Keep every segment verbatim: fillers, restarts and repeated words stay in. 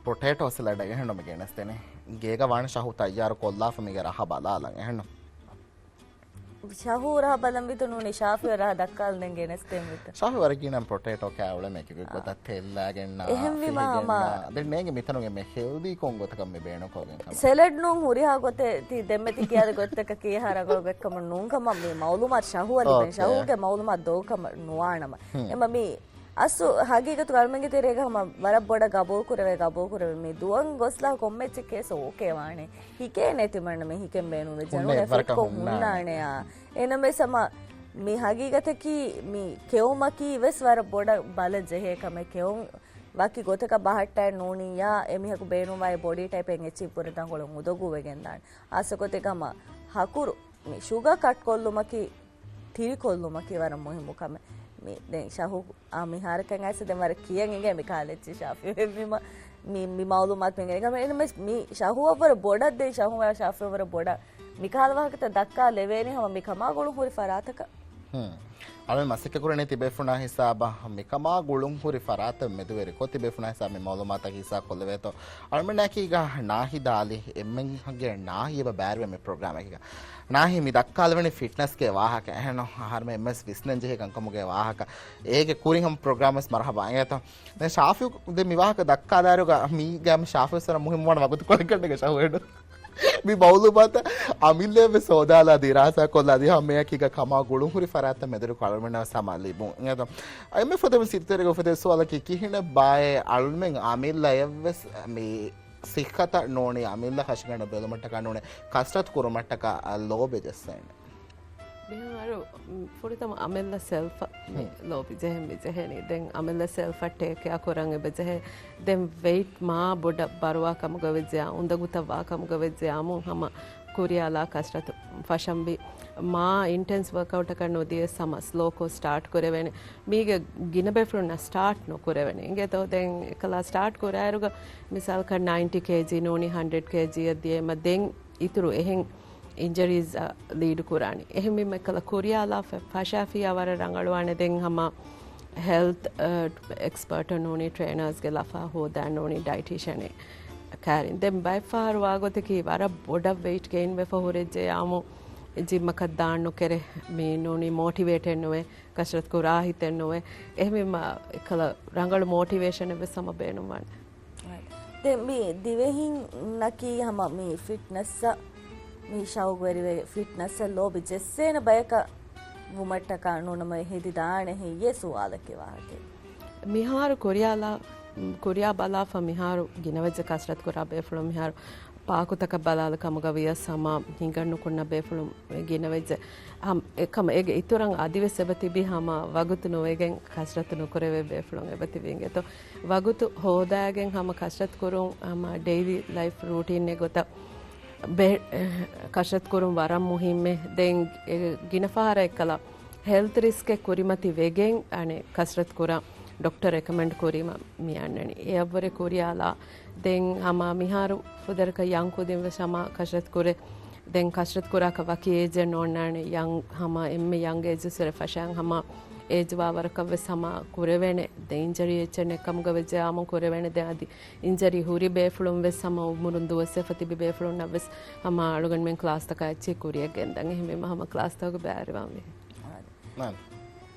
ޕޮޓޭޓޯ ސެލަޑެއް އެހެންނު މި ގެނެސްދެނީ. ގޭގަ ވާން ޝަހު ތައްޔާރު ކޮށްލާފަ މީގެ ރަހަ ބަލާލަން އެހެންނު. ޝަހޫ ރަހަ ބަލަން ވިތު ނޫނީ ޝާފިއު ރަހަ ދައްކާލަން ގެނެސްދޭން ވިތު. ޝާފި ވަރަށް ގިނަން ޕޮޓޭޓޯ ކާ އުޅެމެ އެކި ގޮތަށް ތެއްލާގެންނާ އެހެންވީމަ ހަމަ ދެން ނޭނގެ މިތަނުގެ މެ ހެލްދީ ކޮން ގޮތަކަށް މި ބޭނުން ކޮށްގެން ކަމަށް. ސެލަޑް ނޫން ހުރިހާ ގޮތެއް ތި ދެންމެ ތި ކިޔާދި ގޮތަކަށް ކީހާ ރަނގަޅު ގޮތްކަމަށް ނޫން ކަމަށް މި މައުލޫމާތު ޝަހޫ އަލި ދެން ޝަހޫގެ މައުލޫމާތު ދޮގު ކަމަށް ނުވާނަމަ. އެމަ މި އަސްލު ހަގީގަތުގަ އަޅުމެންގެ ތެރޭގަ ހަމަ ވަރަށް ބޮޑަށް ގަބޫލުކުރެވޭ، ގަބޫލުކުރެވޭ. މި ދުވަން ގޮސްލާ ކޮންމެ އެއްޗެއް ކޭސް އޯކޭ ވާނެ. ހިކޭނޭ ތިމަންނަ މި ހިކެން ބޭނުންވެއްޖެ. ނޫނޭ ފިޓްކޮށް ހުންނާނެ. އާ. އެނަމެސް ހަމަ މި ހަގީގަތަކީ މި ކެއުމަކީ ވެސް ވަރަށް ބޮޑަށް ބަލަން ޖެހޭ ކަމެއް. ކެއުން ވަކި ގޮތަކަށް ބަހައްޓައެއް ނޫނިއްޔާ، އެމީހަކު ބޭނުންވާ އެ ބޮޑީ ޓައިޕެއް އެއްޗިން ފުރަތަމަ ކޮޅުން އުދަގޫވެގެންދާނެ. އާސަކޮތެއް ހަމަ ހަކުރު މި ޝުގަ ކަޓް ކޮށްލުމަކީ ތިރިކޮށްލުމަކީ ވަރަށް މުހިއްމު ކަމެއް. މި ދެން ޝަހު އާ މިހާރަކަށް އައިސް ދެން ވަރަށް ކިޔަން އިނގޭ މި ކާލެއްޗި ޝާފި ވެއްވީމަ މި، މި މައުލޫމާތު މި އިނގޭ. އެންމެ މި ޝަހުއަށް ވަރަށް ބޮޑަށް ދެން ޝަހުއާ ޝާފިއަށް ވަރަށް ބޮޑަށް މި ކަހަލަ ވާހަކަތައް ދައްކާ ލެވޭނީ ހަމަ މި ކަމާ ގުޅުން ހުރި ފަރާތަކަށް. ހުން. އަޅުގަނޑު މަސައްކަތްކުރަނީ ތިބޭފުޅުންނާ ހިސާބަށް މިކަމާ ގުޅުން ހުރި ފަރާތަށް މެދުވެރިކޮށް ތިބޭފުޅުންނާ ހިސާބަށް މި މައުލޫމާތަށް ހިއްސާ ކޮށްލެވޭތޯ. އަޅުމެންނާއެކީގަ ނާހިދާ އަލީ އެންމެންގެ ނާހި އެބަ ބައިވެރިވޭ މި ޕްރޮގްރާމެކީގަ. ނާހި މި ދައްކާލެވެނީ ފިޓްނަސްގެ ވާހަކަ. އެހެން އަހަރުމެން އެންމެން ވެސް ވިސްނަން ޖެހޭ ކަންކަމުގެ ވާހަކަ. އޭގެ ކުރިން ހަމަ ޕްރޮގްރާމް ވެސް މަރުހަބާ އިނގޭތޯ. ދެން ޝާފިއު ދެން މި ވާހަކަ ދައްކާލާއިރުގަ މީގަ ޝާފިއު ވެސް ވަރަށް މުހިއްމުވާނެ ވަގުތުކޮޅެއްގަނޑެއްގަ ޝަހު އެޑު. މި މައުލޫމާތަށް އަމިއްލައަށް ވެސް ހޯދާލާ ދިރާސާ ކޮށްލާ ދިޔަ ހަމައެކީގަ ކަމާ ގުޅުންހުރި ފަރާތްތައް މެދުވެރިކޮށް އަޅުމެންނަށް ވެސް ހަމަ ލިބުން. އެނގޭތޯ؟ އެންމެ ފުރަތަމަ ސިއްތަރެގެ އުފެދޭ ސުވާލަކީ ކިހިނެއް ބާއޭ އަޅުމެން އަމިއްލައަށް ވެސް މި ސިއްހަތަށް ނޫނީ އަމިއްލަ ކަށިގަނޑު ބެލުމަށްޓަކާ ނޫނީ ކަސްރަތު ކުރުމަށްޓަކާ ލޯބި ޖެއްސޭނެ. މިހާރު ފުރަތަމަ އަމިއްލަ ސެލްފަށް މި ލޯބި ޖެހެން މި ޖެހެނީ. ދެން އަމިއްލަ ސެލްފަށް ޓޭކް ކެއާ ކުރަން އެބަ ޖެހޭ. ދެން ވެއިޓް މާ ބޮޑަށް ބަރުވާ ކަމުގަ ވެއްޖެޔާ، އުނދަގުތައް ވާ ކަމުގަ ވެއްޖެޔާމު ހަމަ ކުރިޔާލާ ކަސްރަތު ފަށަންވީ. މާ އިންޓެންސް ވަރކްއައުޓަކަށް ނުދިޔަސް ހަމަ ސްލޯކޮށް ސްޓާޓް ކުރެވޭނެ. މީގެ ގިނަ ބޭފުޅުންނަށް ސްޓާޓް ނުކުރެވޭނެ. އިނގޭތޯ ދެން އެކަލާ ސްޓާޓް ކުރާއިރުގަ މިސާލަކަށް ނައިންޓީ ކޭޖީ ނޫނީ ހަންޑްރެޑް ކޭޖީއަށް ދިޔައީމަ ދެން އިތުރު އެހެން އިންޖަރީޒްއަށް ލީޑް ކުރާނީ. އެހެންވީމަ އެކަލަ ކުރިޔާލާ ފަ-، ފަށާފިޔާ ވަރަށް ރަނގަޅުވާނެ. ދެން ހަމަ ހެލްތް، އަ، އެކްސްޕަރޓަށް ނޫނީ ޓްރޭނަރސްގެ ލަފާ ހޯދާ ނޫނީ ޑައިޓީޝަނެއް ކައިރިން. ދެން ބައެއްފަހަރު ވާގޮތަކީ ވަރަށް ބޮޑަށް ވެއިޓް ގެއިން ވެފަ ހުރެއްޖެޔާމު ޖިމަކަށް ދާން ނުކެރޭ. މީ ނޫނީ މޯޓިވޭޓެއް ނުވޭ، ކަސްރަތު ކުރާ ހިތެއް ނުވޭ. އެހެންވީމަ އެކަލަ ރަނގަޅު މޯޓިވޭޝަނެއް ވެސް ހަމަ ބޭނުންވާނެ. ދެން މި ދިވެހިންނަކީ ހަމަ މި ފިޓްނަސްއަށް، މި ޝައުގުވެރިވެ ފިޓްނަސްއަށް ލޯބި ޖެއްސޭނެ ބަޔަކަށް ވުމަށްޓަކާ ނޫނަމަ ހެދިދާނެ ހެއްޔޭ ސުވާލެއް ވާހަކައެއް. މިހާރު ކުރިޔާލާ، ކުރިޔާ ބަލާފަ މިހާރު ގިނަވެއްޖެ ކަސްރަތު ކުރާ ބޭފުޅުން މިހާރު ޕާކުތަކަށް ބަލާލި ކަމުގަ ވިޔަސް ހަމަ ހިނގަން ނުކުންނަ ބޭފުޅުން ގިނަވެއްޖެ. ހަމަ އެކަމަ އޭގެ އިތުރަށް އަދިވެސް އެބަ ތިބީ ހަމަ ވަގުތު ނުވެގެން ކަސްރަތު ނުކުރެވޭ ބޭފުޅުން އެބަ ތިބީ އިނގޭތޯ. ވަގުތު ހޯދާގެން ހަމަ ކަސްރަތު ކުރުން ހަމަ ޑެއިލީ ލައިފް ރޫޓީންއެއް ގޮތަށް ބެ-، ކަސްރަތު ކުރުން ވަރަށް މުހިއްމޭ. ދެން އެ ގިނަ ފަހަރަށް އެއްކަލަ ހެލްތް ރިސްކެއް ކުރިމަތި ވެގެން އަނެއް ކަސްރަތު ކުރަން ޑޮކްޓަރ ރެކަމެންޑް ކުރީމަ މި އަންނަނީ. އެއަށްވުރެ ކުރިޔާލާ ދެން ހަމަ މިހާރު ފުދޭވަރަކަށް ޔަން ކުދިން ވެސް ހަމަ ކަސްރަތު ކުރޭ. ދެން ކަސްރަތު ކުރާކަށް ވަކި އޭޖެއް ނޯންނާނެ. ޔަން ހަމަ އެންމެ ޔަން އޭޖް އުސްރެ ފަށާން ހަމަ އޭޖް ވާ ވަރަކަށް ވެސް ހަމަ ކުރެވޭނެ. ދެން އިންޖަރީ އެއްޗެއް ނެތް ކަމުގަ ވެއްޖެ އާމު ކުރެވޭނެ. ދެން އަދި އިންޖަރީ ހުރި ބޭފުޅުން ވެސް ހަމަ އުމުރުން ދުވަސްވެފަ ތިބި ބޭފުޅުންނަށް ވެސް ހަމަ އަޅުގަނޑުމެން ކްލާސްތަކަށް އެއްޗެއް ކުރިއަށް ގެންދަން. އެހެންވީމަ ހަމަ ކްލާސްތަކުގެ ބައިވެރިވާންވީ.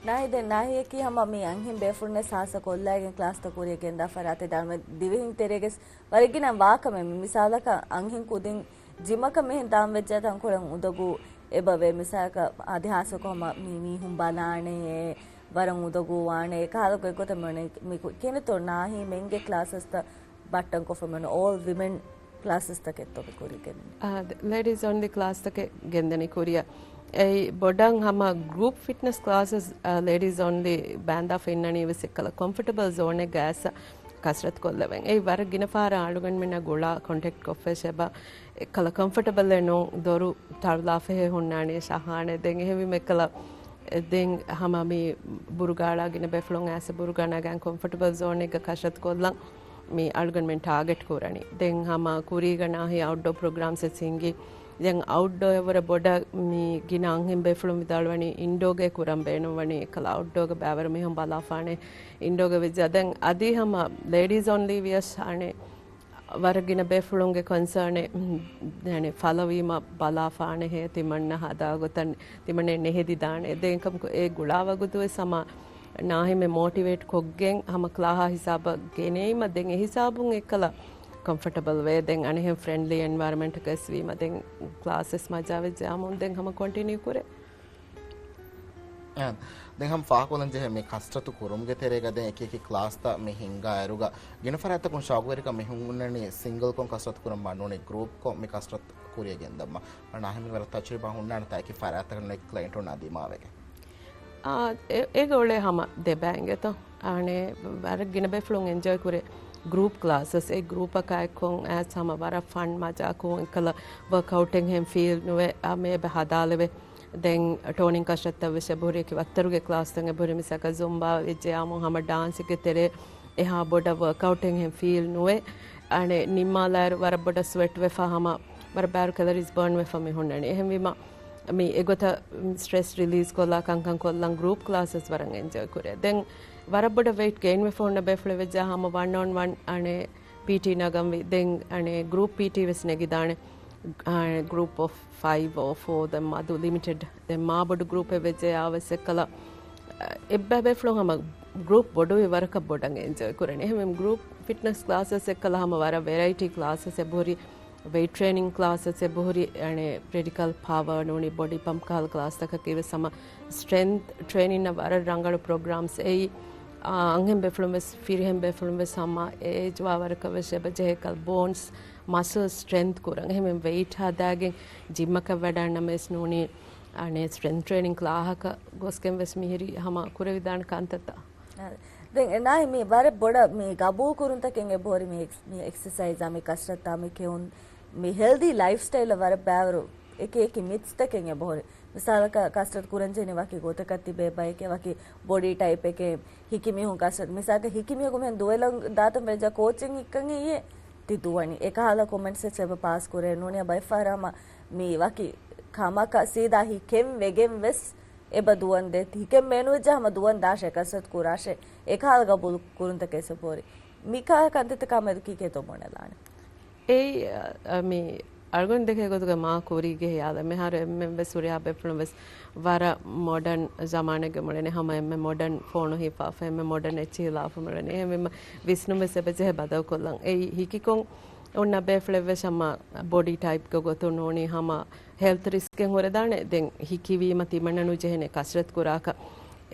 ނާހި ދެން ނާހިއަކީ ހަމަ މި އަންހެން ބޭފުޅުންނެއް ހާއްސަ ކޮށްލައިގެން ކްލާސްތައް ކުރިއަށް ގެންދާ ފަރާތެއް. ދާންމެ ދިވެހިން ތެރޭގެސް ވަރަށްގިނަ ވާކަމެއް. މި މިސާލަކަށް އަންހެން ކުދިން ޖިމަކަށް މިހެން ދާން ވެއްޖާ ތަންކޮޅެއް އުނދަގޫ އެބަވޭ. މިސާލަކަށް އަދި ހާއްސަކޮށް ހަމަ މި މީހުން ބަލާނެ، ވަރަށް އުނދަގޫ ވާނެ. އެކަހަލަ ގޮތްގޮތަށް މި އޮންނަ މި ކު-، ކިހިނެއްތޯ ނާހީ މެންގެ ކްލާސަސްތައް ބައްޓަން ކޮށްފަ މި އޮންނަ އޯލް ވިމެން ކްލާސަސްތަކެއްތޯ މި ކުރިގެން. އާ، ލޭޑީސް އޮންލީ ކްލާސްތަކެއް ގެންދަނީ ކުރިއަށް. އެއީ ބޮޑަށް ހަމަ ގްރޫޕް ފިޓްނަސް ކްލާސަސް، އާ، ލޭޑީސް އޮންލީ ބާންދާފަ އިންނަނީ ވެސް އެއްކަލަ ކޮމްފަޓަބަލް ޒޯނެއްގަ އައިސް ކަސްރަތު ކޮށްލެވެން. އެއީ ވަރަށް ގިނަ ފަހަރަށް އަޅުގަނޑުމެންނާ ގުޅާ ކޮންޓެކްޓް ކޮށްފައި އެބަ އެއްކަލަ ކޮމްފަޓަބަލެއް ނޫން. ދޮރު ތަޅުލާފަހެ ހުންނާނީ ޝަހާނެ. ދެން އެހެންވީމަ އެއްކަލަ، ދެން ހަމަ މި ބުރުގާޅާ ގިނަ ބޭފުޅުން އައިސް ބުރުގާ ނަގާން ކޮމްފަޓަބަލް ޒޯނެއްގަ ކަސްރަތު ކޮށްލަން މި އަޅުގަނޑުމެން ޓާގެޓް ކުރަނީ. ދެން ހަމަ ކުރީގަ ނާހި އައުޓްޑޯ ޕްރޮގްރާމްސް ވެސް ހިންގި. ދެން އައުޓްޑޯ އެވަރަށް ބޮޑަށް މި ގިނަ އަންހެން ބޭފުޅުން ވިދާޅުވަނީ އިންޑޯގައި ކުރަން ބޭނުންވަނީ އެކަލަ އައުޓްޑޯގަ ބައިވަރު މީހުން ބަލާފާނެ އިންޑޯގަ ވެއްޖާ. ދެން އަދި ހަމަ ލޭޑީސް އޮންލީ ވިޔަސް އަނެއް ވަރަށް ގިނަ ބޭފުޅުންގެ ކޮންސާނެއް، އުން، އަނެއް ފަލަވީމަ ބަލާފާނެހޭ، ތިމަންނަ ހަދާ ގޮތަށް ތިމަންނެ ނެހެދިދާނެ. ދެން އެކަމަކު އެ ގުޅާ ވަގުތުވެސް ހަމަ ނާހިމެ މޯޓިވޭޓް ކޮށްގެން ހަމަ ކްލާހާ ހިސާބަށް ގެނެއީމަ ދެން އެ ހިސާބުން އެއްކަލަ ކޮމްފަޓަބަލް ވޭ. ދެން އަނެއްހެން ފްރެންޑްލީ އެންވަޔަރަމެންޓަކަސް ވީމަ ދެން ކްލާސްވެސް މަޖާވެއްޖެއްޔާމުން ދެން ހަމަ ކޮންޓިނިއު ކުރޭ. އާ، ދެން ހަމަ ފާހަގަކޮށްލަން ޖެހޭ މި ކަސްރަތު ކުރުމުގެ ތެރޭގަ ދެން އެކި އެކި ކްލާސްތައް މި ހިންގާއިރުގަ ގިނަ ފަރާތްތަކުން ޝައުގުވެރިކަން މި ހުންނަނީ ސިންގަލްކޮށް ކަސްރަތު ކުރަން ވާ ނޫނީ ގްރޫޕްކޮށް މި ކަސްރަތު ކުރިޔަށް ގެންދަން މަ. ނާހިމް ވަރަށް ތަޖުރިބާ ހުންނާނެ ތަކެކި ފަރާތްތަކަށް ނެކް ކްލައިންޓުންނާ ދިމާވެގެން. އާ، އެ-، އޭގަ އުޅޭ ހަމަ ދެބައިނގެތޯ. އާނެ، ވަރަށް ގިނަ ބޭފުޅުން އެންޖޯއި ކުރޭ ގްރޫޕް ކްލާސަސް. އެ ގްރޫޕަކާ އެއްކޮށް އައިސް ހަމަ ވަރަށް ފަން މަޖާކު އެކަލަ ވަރކްއައުޓެއްހެން ފީލް ނުވެ، އާ، މޭބެ ހަދާލެވެ. ދެން ޓޯނިން ކަށަށްތައް ވެސް އެބަހުރި އެކި ވައްތަރުގެ ކްލާސްތައް އެބަހުރި މިސާކަށް ޒުމްބާ ވެއްޖެ އާމު ހަމަ ޑާންސެއްގެ ތެރޭ އެހާ ބޮޑަށް ވަރކްއައުޓެއްހެން ފީލް ނުވެ. އަނެ ނިންމާލާއިރު ވަރަށް ބޮޑަށް ސްވެޓް ވެފަ ހަމަ ވަރަށް ބާރު ކެލަރީސް ބާން ވެފަ މި ހުންނަނީ. އެހެންވީމަ މި އެގޮތަށް ސްޓްރެސް ރިލީޒް ކޮށްލާ ކަންކަން ކޮށްލަން ގްރޫޕް ކްލާސަސް ވަރަށް އެންޖޯއި ކުރޭ. ދެން ވަރަށް ބޮޑަށް ވެއިޓް ގެއިން ވެފަ ހުންނަ ބޭފުޅެއް ވެއްޖާ ހަމަ ވަން އޮން ވަން އަނެ ޕީޓީ ނަގަންވީ. ދެން އަނެ ގްރޫޕް ޕީޓީ ވެސް ނެގިދާނެ. އަނެ ގްރޫޕް އޮފް ފައިވް އޯ ފޯ ދެން މަދު ލިމިޓެޑް ދެން މާ ބޮޑު ގްރޫޕެއް ވެއްޖެ އާވެސް އެއްކަލަ އެއްބައި ބޭފުޅުން ހަމަ ގްރޫޕް ބޮޑުވި ވަރަކަށް ބޮޑަށް އެންޖޯއި ކުރަނީ. އެހެންވެ ގްރޫޕް ފިޓްނަސް ކްލާސަސް އެއްކަލަ ހަމަ ވަރަށް ވެރައިޓީ ކްލާސަސް އެބަހުރި ވެއިޓް ޓްރޭނިންގ ކްލާސަސް އެބަހުރި، އަނެ ޕްރެޑިކަލް ޕަވަރ ނޫނީ ބޮޑީ ޕަމްޕް ކަހަލަ ކްލާސްތަކަކީ ވެސް ހަމަ ސްޓްރެންތް ޓްރޭނިންއަށް ވަރަށް ރަނގަޅު ޕްރޮގްރާމްސް އެއީ. އާ، އަންހެން ބޭފުޅުން ވެސް ފިރިހެން ބޭފުޅުން ވެސް ހަމަ އޭޖް ވާ ވަރަކަށް ވެސް އެބަ ޖެހޭ ކަލް ބޯންސް މަސަލް ސްޓްރެންތް ކުރަން. އެހެން ވެއިޓް ހަދާގެން ޖިމްއަކަށް ވަޑާންނަމަވެސް ނޫނީ އަނެ ސްޓްރެންތް ޓްރޭނިން ކްލާހަކަށް ގޮސްގެން ވެސް މިހިރީ ހަމަ ކުރެވިދާނެ ކަންތައްތައް. ދެން އެ ނާއި މި ވަރަށް ބޮޑަށް މި ގަބޫލް ކުރުންތަކެއް އެބަހުރި މި އެކްސް-، މި އެކްސަސައިޒާ މި ކަސްރަތާ މި ކެއުން މި ހެލްދީ ލައިފް ސްޓައިލަށް ވަރަށް ބާވަރު އެކި އެކި މިތްސްތަކެއް އެބަހުރި. މިސާލަކަށް ކަސްރަތު ކުރަންޖެހެނީ ވަކި ގޮތަކަށް ތިބޭ ބައެކޭ، ވަކި ބޮޑީ ޓައިޕެކޭ ހިކި މީހުން ކަސްރަތު. މިސާލަކަށް ހިކި މީހަކު މިހެން ދުވެލަން ދާތަން ވެއްޖާ ކޯޗެއް ހިއްކަން އިއްޔެ ތި ދުވަނީ. އެކަހަލަ ކޮމެންޓްސް އެއްޗެއް އެބަ ޕާސް ކުރޭ ނޫނީ ބައެއް ފަހަރަށް ހަމަ މި ވަކި ކަމަކަށް ސީދާ ހިކެން ވެގެން ވެސް އެބަ ދުވަން ދޭ. ހިކެން ބޭނުންވެއްޖާ ހަމަ ދުވަން ދާށޭ ކަސްރަތު ކުރާށޭ. އެކަހަލަ ގަބޫލު ކުރުންތަކެއް ސެބޯރި. މިކާ ކަންތައްތަކާ މެދު ކީކޭތޯ ބުނެލާނެ؟ އެއީ، އަ، މި އަޅުގަނޑު ދެކޭ ގޮތުގަ މާ ކުރީގެ ހިޔާލެއް. މިހާރު އެންމެން ވެސް ހުރިހާ ބޭފުޅުން ވެސް ވަރަށް މޮޑަން ޒަމާނެއްގެ މުޅެނެ ހަމަ އެންމެ މޮޑަން ފޯނު ހިފާފަ، އެންމެ މޮޑަން އެއްޗިހި ލާފަ މުޅެނެ. އެހެންވީމަ ވިސްނުން ވެސް އެބަޖެހޭ ބަދަލުކޮށްލަން. އެއީ ހިކިކޮށް އޮންނަ ބޭފުޅެއް ވެސް ހަމަ ބޮޑީ ޓައިޕްގެ ގޮތުން ނޫނީ ހަމަ ހެލްތް ރިސްކެއް ހުރެދާނެ. ދެން ހިކިވީމަ ތިމަންނަ ނުޖެހޭނެ ކަސްރަތް ކުރާކަށް.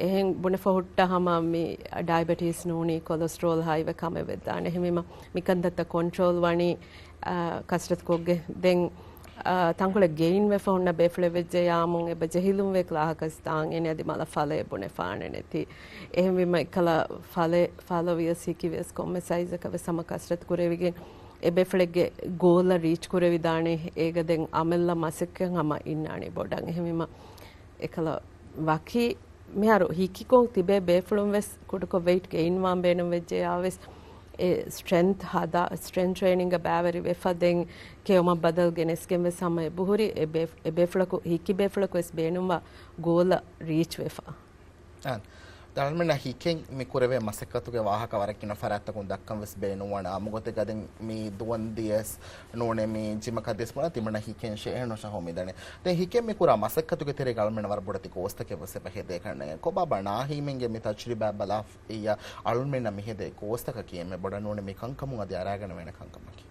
އެހެން ބުނެފަ ހުއްޓަ ހަމަ މި ޑައިބެޓީސް ނޫނީ ކޮލެސްޓްރޯލް ހައިވެ ކަމެއް ވެއްދާނެ. އެހެންވީމަ މިކަންތައްތައް ކޮންޓްރޯލް ވަނީ، އާ، ކަސްރަތު ކޮށްގެ. ދެން، އާ، ތަންކޮޅެއް ގެއިން ވެފަ ހުންނަ ބޭފުޅެއް ވެއްޖެ ޔާމުން އެބަ ޖެހިލުންވޭ ކްލާހަކަސް ދާން އޭނެ އަދި މަލަ ފަލައެއް ބުނެފާނެ ނެތި. އެހެންވީމަ އެކަލަ ފަލެ-، ފަލަ ވިޔަސް ހިކި ވިޔަސް ކޮންމެ ސައިޒަކަށް ވެސް ހަމަ ކަސްރަތު ކުރެވިގެން އެ ބޭފުޅެއްގެ ގޯލަށް ރީޗް ކުރެވިދާނެ. އޭގަ ދެން އަމަލްއަށް މަސައްކަތް ހަމަ އިންނާނެ ބޮޑަށް. އެހެންވީމަ އެކަލަ ވަކި މިހާރު ހިކިކޮށް ތިބޭ ބޭފުޅުން ވެސް ކުޑަކޮށް ވެއިޓް ގެއިން ވާން ބޭނުން ވެއްޖެ އާވެސް އެ ސްޓްރެންތް ހަދާ، ސްޓްރެންތް ޓްރޭނިންގ ބާވެރި ވެފަ ދެން ކެއުމަށް ބަދަލު ގެނެސްގެން ވެސް ހަމަ އެބަހުރި އެ ބޭ-، އެ ބޭފުޅަކު، ހިކި ބޭފުޅަކު ވެސް ބޭނުންވާ ގޯލަށް ރީޗް ވެފަ. އާނ. ދަޅަމެންނަށް ހިކެން މި ކުރެވޭ މަސައްކަތުގެ ވާހަކަ ވަރަށް ގިނަ ފަރާތްތަކުން ދައްކަން ވެސް ބޭނުންވާނެ. އާއްމުގޮތެއްގަ ދެން މި ދުވަން ދިޔަސް ނޫނެ މި ޖިމަކަށް ދިޔަސް ބުނާ ތިމަންނަ ހިކެން ޝޭހެން ނުޝަހޯ މިދަނީ. ދެން ހިކެން މި ކުރާ މަސައްކަތުގެ ތެރޭގަ އަޅުމެންނަށް ވަރަށް ބޮޑެތި ކޯސްތަކެއް ވެސް އެބަ ހެދޭ ކަންނޭނގެ. ކޮބާބާ ނާހީމެންގެ މި ތަޖުރިބާ ބަލާ އިއްޔާ އަޅުމެންނަށް މިހެދޭ ކޯސްތަކަކީ އެންމެ ބޮޑަށް ނޫނީ މި ކަންކަމުން އަދި އަރާގަނެވޭނެ ކަންކަމަކީ.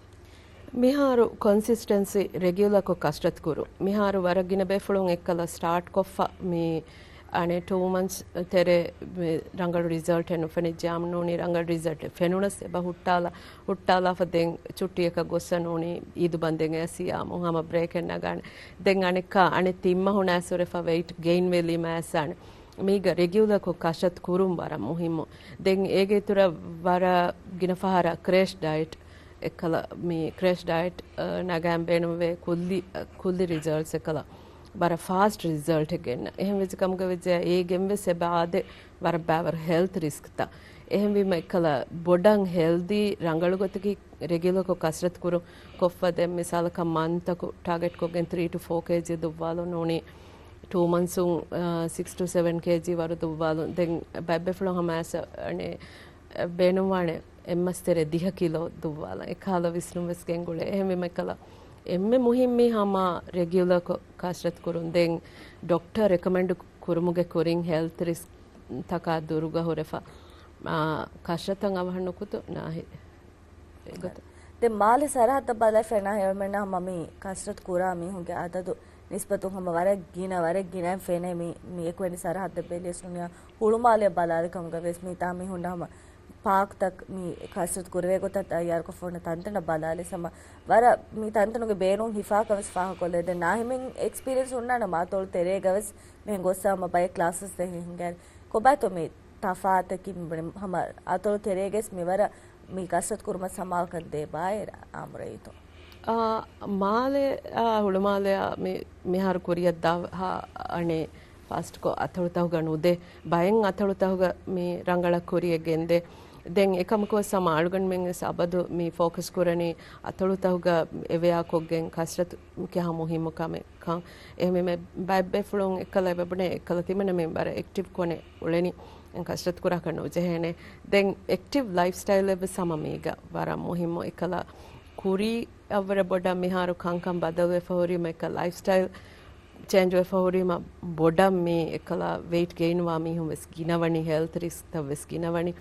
މިހާރު ކޮންސިސްޓެންސީ ރެގިއުލަކޮށް ކަސްރަތު ކުރުން. މިހާރު ވަރަށް ގިނަ ބޭފުޅުން އެއްކަލަ ސްޓާޓް ކޮށްފަ މި އަނެއް ޓޫ މަންތްސް ތެރޭ މި ރަނގަޅު ރިޒަލްޓެއް ނުފެނިއްޖެއާމު ނޫނީ ރަނގަޅު ރިޒަލްޓެއް ފެނުނަސް އެބަ ހުއްޓާލާ، ހުއްޓާލާފަ ދެން ޗުއްޓީއަކަށް ގޮއްސަ ނޫނީ އީދު ބަންދެން އައިސް ޔާމު ހަމަ ބްރޭކެއް ނަގާނެ. ދެން އަނެއްކާ އަނެއް ތިން މަހު ނައިސް ހުރެފަ ވެއިޓް ގެއިން ވެލީމަ އައިސް އަނެއް. މީގަ ރެގިއުލަކޮށް ކަށަތު ކުރުން ވަރަށް މުހިއްމު. ދެން އޭގެ އިތުރަށް ވަރަށް ގިނަ ފަހަރަށް ކްރޭޝް ޑައެޓް އެއްކަލަ މި ކްރޭޝް ޑައެޓް، އަ، ނަގާން ބޭނުންވޭ ކުއްލި، އަ، ކުއްލި ރިޒަލްޓްސް އެއްކަލަ ވަރަށް ފާސްޓް ރިޒަލްޓެއް ގެންނަ. އެހެން ވެއްޖެ ކަމުގަ ވެއްޖެ އޭގެން ވެސް އެބަ އާދެ ވަރަށް ބާވަރު ހެލްތް ރިސްކްތައް. އެހެންވީމަ އެއްކަލަ ބޮޑަށް ހެލްދީ ރަނގަޅު ގޮތަކީ ރެގިއުލަކޮށް ކަސްރަތު ކުރުން ކޮށްފަ ދެން މިސާލަކަށް މަންތަކު ޓާގެޓް ކޮށްގެން ތްރީ ޓު ފޯ ކޭޖީ ދުއްވާލުން ނޫނީ ޓޫ މަންސުން، އަ، ސިކްސް ޓު ސެވެން ކޭޖީ ވަރު ދުއްވާލުން. ދެން ބައެއް ބޭފުޅުން ހަމަ އައިސް އަނެއް ބޭނުންވާނެ އެއްމަސް ތެރޭ ދިހަ ކިލޯ ދުއްވާލަން. އެކަހަލަ ވިސްނުން ވެސް ގެންގުޅޭ. އެހެންވީމަ އެކަލަ އެންމެ މުހިއްމީ ހަމަ ރެގިއުލަރކޮށް ކަސްރަތު ކުރުން. ދެން ޑޮކްޓަރ ރެކޮމެންޑް ކުރުމުގެ ކުރިން ހެލްތް ރިސްކް ތަކާ ދުރުގަ ހުރެފަ، އާ، ކަސްރަތަށް އަވަހަށް ނުކުތު ނާހި. އެގޮތަށް. ދެން މާލެ ސަރަހައްދަށް ބަލައިފައި ނާހި އެމެންނަށް ހަމަ މި ކަސްރަތު ކުރާ މީހުންގެ އަދަދު ނިސްބަތުން ހަމަ ވަރަށް ގިނަ، ވަރަށް ގިނައިން ފެނޭ މި، މި އެކުވެނި ސަރަހައްދަށް ބެލިޔަސް ނޫނިޔާ ހުޅުމާލެ ބަލާލި ކަމުގަ ވެސް މިތާ މީހުންނަށް ހަމަ ޕާކްތައް މި ކަސްރަތު ކުރެވޭ ގޮތަށް ތައްޔާރުކޮށްފަ ހުންނަ ތަންތަނަށް ބަލާލި ހަމަ ވަރަށް މި ތަންތަނުގެ ބޭނުން ހިފާކަން ވެސް ފާހަގަކޮށްލޭ. ދެން ނާހިމެން އެކްސްޕީރިއެންސް ހުންނާނެ މާތޮޅު ތެރޭގަ ވެސް މިހެން ގޮއްސަ ހަމަ ބައެއް ކްލާސަސް ދޭ ހިނގާ. ކޮބާތޯ މި ތަފާތަކީ މި ހަމަ އަތޮޅު ތެރޭގަސް މިވަރަށް މި ކަސްރަތު ކުރުމަށް ސަމާލުކަން ދޭ ބާއޭ އާމުރައީތޯ؟ އާ، މާލެ، އާ، ހުޅުމާލެއާ މި، މިހާރު ކުރިއަށް ދާ ހާ އަނެއް ފާސްޓްކޮށް އަތޮޅުތަކުގަ ނުދޭ. ބައެއް އަތޮޅުތަކުގަ މި ރަނގަޅަށް ކުރިއަށް ގެންދޭ. ދެން އެކަމަކު ވެސް ހަމަ އަޅުގަނޑުމެން ވެސް އަބަދު މި ފޯކަސް ކުރަނީ އަތޮޅުތަކުގަ އެވެޔާ ކޮށްގެން ކަސްރަތު ކިހާ މުހިއްމު ކަމެއް ކަން. އެހެންވީމަ ބައެއް ބޭފުޅުން އެއްކަލަ އެބަ ބުނޭ އެއްކަލަ ތިމަންނަމެން ވަރަށް އެކްޓިވް ކޮނެ އުޅެނީ. ދެން ކަސްރަތު ކުރާކަށް ނުޖެހޭނެ. ދެން އެކްޓިވް ލައިފް ސްޓައިލެއް ވެސް ހަމަ މީގަ ވަރަށް މުހިއްމު. އެއްކަލަ ކުރީ އަށްވުރެ ބޮޑަށް މިހާރު ކަންކަން ބަދަލުވެފަ ހުރީމަ އެއްކަލަ ލައިފް ސްޓައިލް ޗޭންޖް ވެފަ ހުރީމަ ބޮޑަށް މި އެއްކަލަ ވެއިޓް ގެއިން ވާ މީހުން ވެސް ގިނަވަނީ، ހެލްތް ރިސްކްތައް ވެސް ގިނަވަނީ.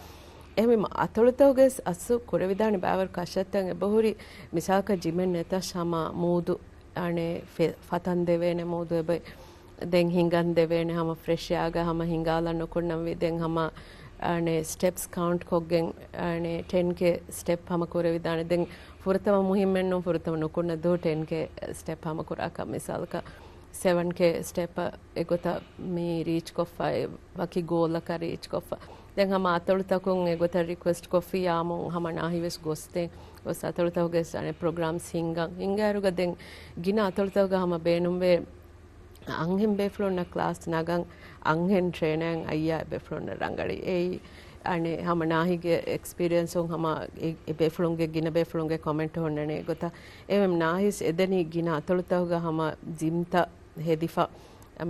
އެހެންވީމަ އަތޮޅުތަކުގަސް އަސްލު ކުރެވިދާނެ ބާވަރު ކަށައްތަން އެބަހުރި މިސާލަކަށް ޖިމެއް ނެތަސް ހަމަ މޫދު އަނެއް ފެ-، ފަތަން ދެވޭނެ މޫދު އެބަ ދެން ހިނގަން ދެވޭނެ ހަމަ ފްރެޝް އާގަ ހަމަ ހިނގާލަން ނުކުންނަންވީ. ދެން ހަމަ އަނެއް ސްޓެޕްސް ކައުންޓް ކޮށްގެން އަނެއް ޓެން ކޭ ސްޓެޕް ހަމަ ކުރެވިދާނެ. ދެން ފުރަތަމަ މުހިއްމެއްނޫން ފުރަތަމަ ނުކުންނަ ދުވަހު ޓެން ކޭ ސްޓެޕް ހަމަ ކުރާކަށް މިސާލަކަށް ސެވަން ކޭ ސްޓެޕް އެގޮތަށް މި ރީޗް ކޮށްފަ އެ ވަކި ގޯލަކަށް ރީޗް ކޮށްފަ. ދެން ހަމަ އަތޮޅުތަކުން އެގޮތަށް ރިކުއެސްޓް ކޮށްފި އާމު ހަމަ ނާހިވެސް ގޮސްދޭ. ގޮސް އަތޮޅުތަކުގެ އަނެއް ޕްރޮގްރާމްސް ހިންގަން. ހިންގާއިރުގަ ދެން ގިނަ އަތޮޅުތަކުގަ ހަމަ ބޭނުންވޭ އަންހެން ބޭފުޅުންނަށް ކްލާސް ނަގަން އަންހެން ޓްރޭނަރެއް އައްޔާ އެބޭފުޅުންނަށް ރަނގަޅީ. އެއީ އަނެއް ހަމަ ނާހިގެ އެކްސްޕީރިއެންސުން ހަމަ އެ، އެ ބޭފުޅުންގެ ގިނަ ބޭފުޅުންގެ ކޮމެންޓް ހުންނަނީ އެގޮތަށް. އެހެން ނާހިސް އެދެނީ ގިނަ އަތޮޅުތަކުގަ ހަމަ ޖިމްތައް ހެދިފަ،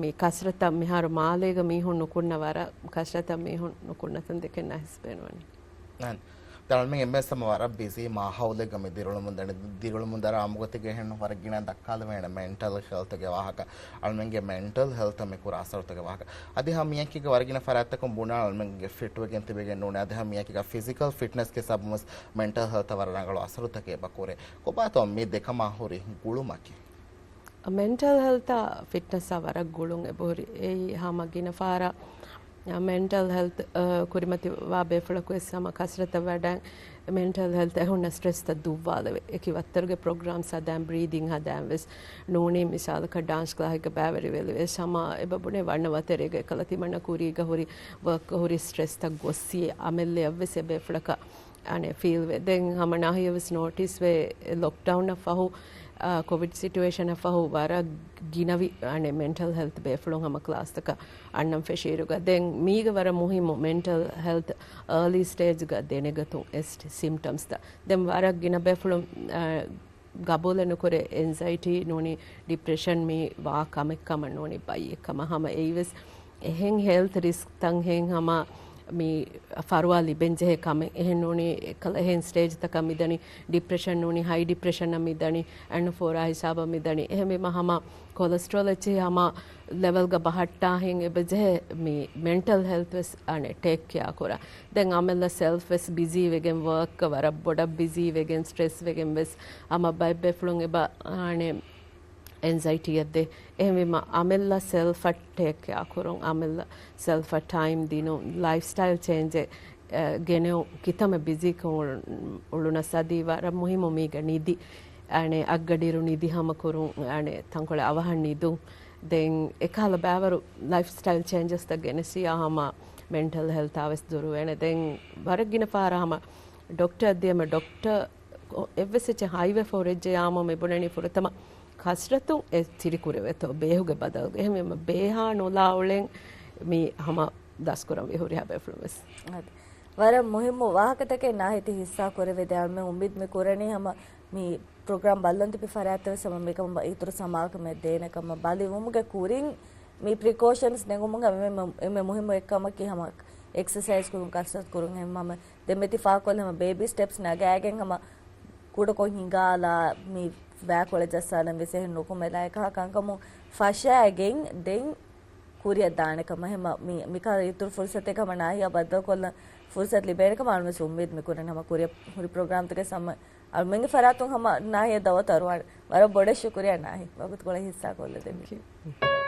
މި ކަސްރަތަށް މިހާރު މާލޭގަ މީހުން ނުކުންނަ ވަރަށް ކަސްރަތަށް މީހުން ނުކުންނަތަން ދެކެން ނާހިސް ބޭނުންވަނީ. އަން. އަޅުމެން އެންމެ ސަމަ ވަރަށް ބިޒީ މާހައުލެއްގަ މި ދިރިއުޅުމުން ދަނީ. ދިރިއުޅުމުން ދާ އާންމުގޮތެއްގަ އެހެން ވަރަށް ގިނަ ދައްކާލެވޭނެ މެންޓަލް ހެލްތުގެ ވާހަކަ. އަޅުމެންގެ މެންޓަލް ހެލްތަށް މި ކުރާ އަސަރުތަކެއް ވާހަކަ. އަދި ހަމަ މިއަކީގަ ވަރަށް ގިނަ ފަރާތްތަކުން ބުނާ އަޅުމެންގެ ފިޓްވެގެން ތިބެގެން ނޫނޭ. އަދި ހަމަ މިއަކީގަ ފިޒިކަލް ފިޓްނަސްގެ ސަބަބުން ވެސް މެންޓަލް ހެލްތަށް ވަރަށް ރަނގަޅު އަސަރުތަކެއް އެބަ ކުރޭ. ކޮބާތޯ މި ދެކަމާ ހުރި ގުޅުމަކީ؟ މެންޓަލް ހެލްތާ ފިޓްނަސްއާ ވަރަށް ގުޅުން އެބަހުރި. އެއީ ހަމަ ގިނަ ފަހަރަށް މެންޓަލް ހެލްތް، އަ، ކުރިމަތިވާ ބޭފުޅަކު ވެސް ހަމަ ކަސްރަތަށް ވަޑައި މެންޓަލް ހެލްތް އެ ހުންނަ ސްޓްރެސްތައް ދުއްވާލެވޭ. އެކި ވައްތަރުގެ ޕްރޮގްރާމްސް ހަދާން، ބްރީދިން ހަދާން ވެސް ނޫނީ މިސާލަކަށް ޑާންސް ކްލާހެއްގަ ބައިވެރިވެލި ވެސް ހަމަ އެބަ ބުނޭ ވަންނަ ވަތަރެއްގަ އެކަލަ ތިމަންނަ ކުރީގަ ހުރި ވަރކްގަ ހުރި ސްޓްރެސްތައް ގޮއްސި އަމެއްލެއަށް ވެސް އެ ބޭފުޅަކަށް އަނެއް ފީލް ވޭ. ދެން ހަމަ ނާހިޔަށް ވެސް ނޯޓިސް ވޭ، ލޮކްޑައުންއަށް ފަހު، އާ، ކޮވިޑް ސިޓުއޭޝަނަށް ފަހު ވަރަށް ގިނަވި، އަނެއް މެންޓަލް ހެލްތް ބޭފުޅުން ހަމަ ކްލާސްތަކަށް އަންނަން ފެށިއިރުގަ. ދެން މީގަ ވަރަށް މުހިއްމު މެންޓަލް ހެލްތް އާލީ ސްޓޭޖްގަ ދެނެގަތުން އެ ސިމްޓަމްސްތައް. ދެން ވަރަށް ގިނަ ބޭފުޅުން، އާ، ގަބޫލެއް ނުކުރޭ އެންޒައިޓީ ނޫނީ ޑިޕްރެޝަން މީ ވާ ކަމެއް ކަމަށް ނޫނީ ބައްޔެއް ކަމަށް. ހަމަ އެއީ ވެސް އެހެން ހެލްތް ރިސްކްތައް ހެން ހަމަ މި ފަރުވާ ލިބެންޖެހޭ ކަމެއް. އެހެން ނޫނީ އެކަލަ އެހެން ސްޓޭޖްތަކަށް މިދަނީ، ޑިޕްރެޝަން ނޫނީ ހައި ޑިޕްރެޝަނަށް މިދަނީ، އަންނަ ފޯރާ ހިސާބަށް މިދަނީ. އެހެންވީމަ ހަމަ ކޮލެސްޓްރޯލް އެއްޗެހި ހަމަ ލެވެލްގަ ބަހައްޓާހެން އެބަޖެހޭ މި މެންޓަލް ހެލްތް ވެސް އަނެއް ޓޭކް ކެއާ ކުރާ. ދެން އަމެއްލަ ސެލްފް ވެސް ބިޒީ ވެގެން ވަރކްގަ ވަރަށް ބޮޑަށް ބިޒީ ވެގެން ސްޓްރެސް ވެގެން ވެސް ހަމަ ބައެއް ބޭފުޅުން އެބަ އަނެއް އެންޒައިޓީއަށް ދޭ. އެހެންވީމަ އަމެއްލަ ސެލްފަށް ޓޭކް ކެއާ ކުރުން، އަމެއްލަ ސެލްފަށް ޓައިމް ދިނުން، ލައިފް ސްޓައިލް ޗޭންޖެއް، އެ، ގެނެވުން، ކިތަންމެ ބިޒީކޮށް އުޅު-، އުޅުނަސް އަދި ވަރަށް މުހިއްމު މީގަ ނިދި، އަނެއް އަށްގަޑިއިރު ނިދި ހަމަ ކުރުން، އަނެއް ތަންކޮޅެއް އަވަހަށް ނިދުން. ދެން އެކަހަލަ ބައިވަރު ލައިފް ސްޓައިލް ޗޭންޖަސްތައް ގެނެސް އިއްޔާ ހަމަ މެންޓަލް ހެލްތާ ވެސް ދުރުވޭނެ. ދެން ވަރަށް ގިނަ ފަހަރަށް ހަމަ ޑޮކްޓަރ ދިޔަމަ ޑޮކްޓަރ އެއްވެސް އެއްޗެއް ހައިވެފަ ހުރެއްޖެ ޔާމު މި ބުނަނީ ފުރަތަމަ ކަސްރަތުން އެ ތިރިކުރެވޭތޯ ބޭހުގެ ބަދަލުގަ. އެހެންވީމަ ބޭހާ ނުލާ އުޅެން މި ހަމަ ދަސްކުރަން ވީ ހުރިހާ ބޭފުޅުން ވެސް. އަދި ވަރަށް މުހިއްމު ވާހަކަތަކެއް ނާހިތި ހިއްސާ ކުރެވިދެއް. އަޅުމެން އުއްމީދު މި ކުރަނީ ހަމަ މި ޕްރޮގްރާމް ބައްލަން ތިބި ފަރާތްތައް ވެސް ހަމަ މިކަމަށް އިތުރު ސަމާލުކަމެއް ދޭނެ ކަމަށް. ބަލިވުމުގެ ކުރިން މި ޕްރިކޯޝަންސް ނެގުމުގަ އެންމެ، އެންމެ މުހިއްމު އެއްކަމަކީ ހަމަ އެކްސަސައިޒް ކުރުން، ކަސްރަތު ކުރުން އެހެން ހަމަ ދެން މިތި ފާކޮށްލަ ހަމަ ބޭބީ ސްޓެޕްސް ނަގާގެން ހަމަ ކުޑަކޮށް ހިނގާލާ މި ވާކޮޅެއް ޖައްސާލަން ވެސް އެހެން ނުކުމެލާ އެކަހަ ކަންކަމުން ފަށާގެން ދެން ކުރިއަށް ދާނެ ކަމަށް ހަމަ މި، މިކަހަލަ އިތުރު ފުރުސަތެއް ހަމަ ނާހިޔާ ބައްދަލުކޮށްލަން ފުރުސަތު ލިބޭނެ ކަމަށް އަޅުގަނޑު އުއްމީދު މި ކުރަން ހަމަ ކުރިއަށް ހުރި ޕްރޮގްރާމްތަކެއް ހަމަ އަޅުމެންގެ ފަރާތުން ހަމަ ނާހިޔާ ދައުވަތު އަރުވާނެ. ވަރަށް ބޮޑަށް ޝުކުރިއްޔާ ނާހި ވަގުތުކޮޅެއް ހިއްސާ ކޮށްލަދެއްވީ.